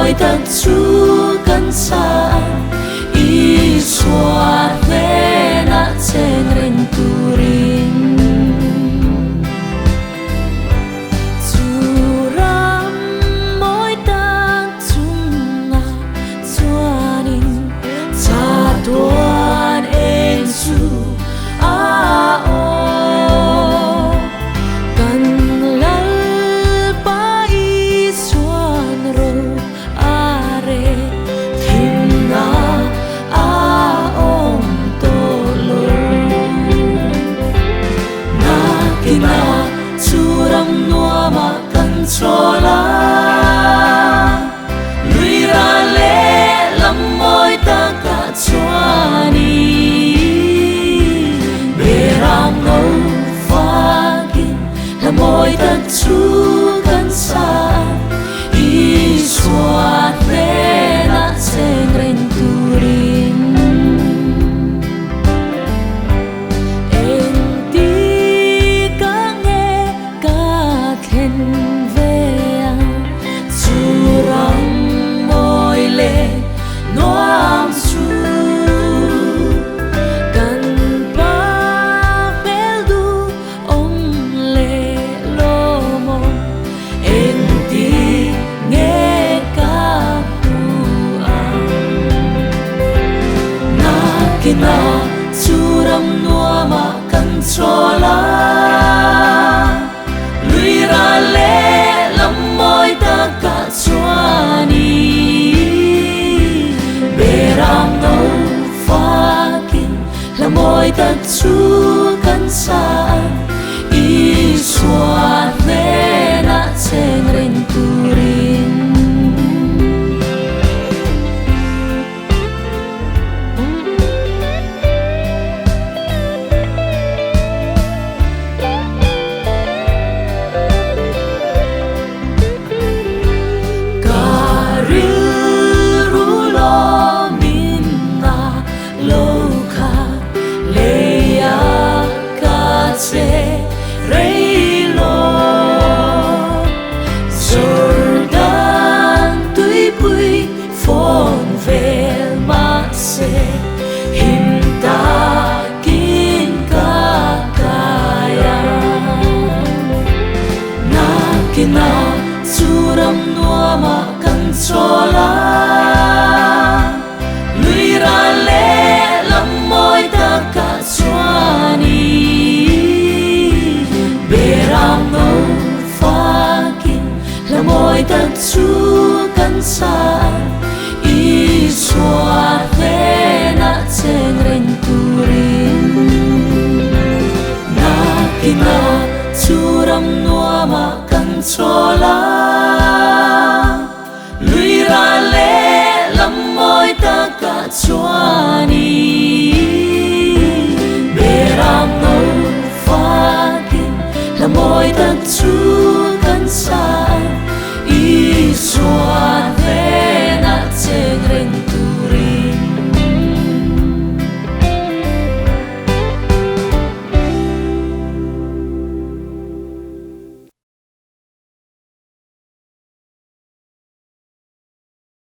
mawi tak chu kan sa Isua hnenah cheng reng turin. Chu ram mawi tak chungah chuanin chatuan eng chu a awm. Kan Lalpa Isuan ro a rel thimna a awm tawh lo. Nakinah chu ram nuamah kan chawl a, lui ral lehlam mawi takah chuanin Beram no fakin hla mawi tak chu kan sa a, Isua hnenah cheng reng turin. Engtik ah nge ka thlen ve ang chu ram mawi leh nuam chu kan pa hmel duh awm leh lawm awm engtik nge ka hmu ang. Nakinah chu ram nuamah kan chawl a, lui ral lehlam mawi takah chuanin Beram no fakin hla mawi tak chu kan sa a, Isua hnenah cheng reng turin. Ka rilru lawmin a lo kha lei a ka che rei lo. Jordan tuipui fawn vel mahse him takin ka kai a. Nakinah chu ram nuamah kan chawl a, lui ral lehlam mawi takah chuanin Beram no fakin hla mawi tak chu kan sa a, Isua hnenah cheng reng turin. Nakinah chu ram nuamah kan chawl a, lui ral lehlam mawi takah chuanin.